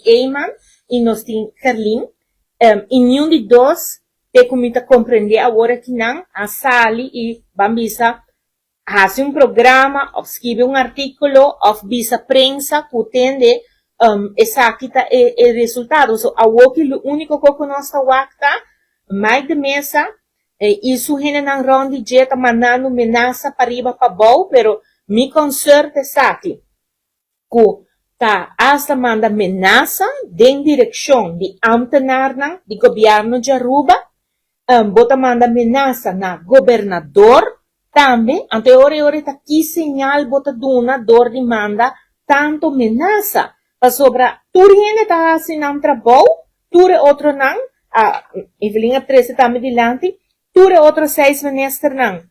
Eman y nos tin Gerlin. Y ningun di dos, te cu mi ta comprende awor aki nan, a sali y ban bisa haci un programa of skirbi un articulo of bisa prensa cu tende esaki ta e resultado. So awor cu e unico cu nos ta wak ta Mike de Meza y su hendenan rond di dje ta mandando menasa pa riba pa bou, pero mi concern ta esaki, cu ta hasta manda menasa den direccion di ambtenaarnan di gobierno di Aruba, bo ta manda menasa na gobernador tambe, anto ora ora ta ki señal bo ta duna door di manda tanto menasa? Pasobra tur hende ta haci nan trabou, tur e otronan, Evelyn a trece tambe dilanti, tur e otro seis ministernan,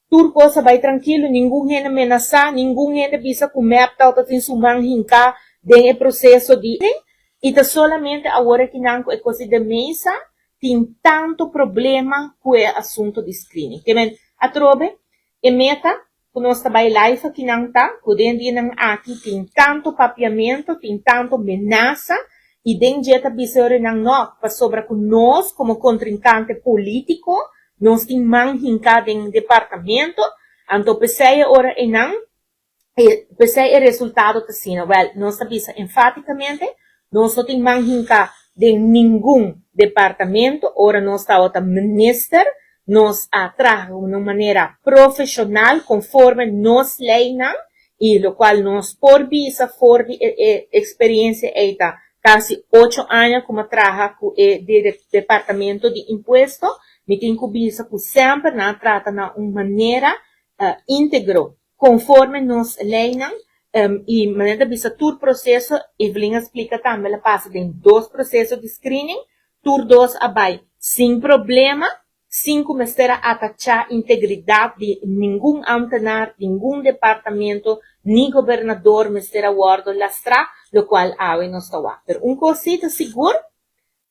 tur cos a bay trankilo, ningun hende menasa, ningun hende bisa cu MEP ta tin su man hinca den e proceso di y ta solamente awor cu nan cu e cos di Meza tin tanto problema cu e asunto di screening. Kiermen, atrobe, e meta cu nos ta bay live aki nan ta, cu den dianan aki tin tanto papiamento, tin tanto menasa, y den dje ta bisa nan no, pasobra cu nos, como contrincante politico, nos tin man hinca den departamento, anto pesey ora e nan, e pesey e resultado ta asina. Well, nos ta bisa enfaticamente, nos no tin man hinca den ningun departamento. Ora nos tabata minister, nos a traha di un manera profesional conforme nos leynan y locual nos por bisa for di e experiencia ey ta casi 8 aña cu mi a traha cu e departamento di impuesto, mi tin cu bisa cu semper nan a trata na un manera integro, conforme nos leynan y manera bisa tur proceso. Evelyn a splica tambe, el a pasa den dos proceso di screening, tur dos a bay sin problema, sin cu mester a ataca integridad di ningun ambtenaar, ningun departamento, ni gobernador mester a wordo lastra, locual awe nos ta wak. Pero un cos ta sigur,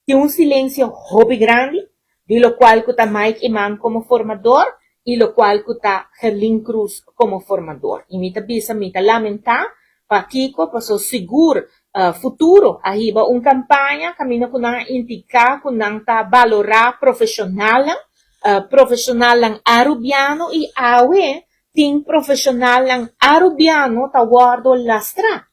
tin un silencio hopi grandi, di locual cu ta Mike Eman como formador y locual cu ta Gerlin Cruz como formador. Y mi ta bisa, mi ta lamenta, pakico, paso sigur Futuro a hiba un campaña caminda cu nan indica cu nan ta valora profesional arubiano y awe tin profesional arubiano ta wordo lastra.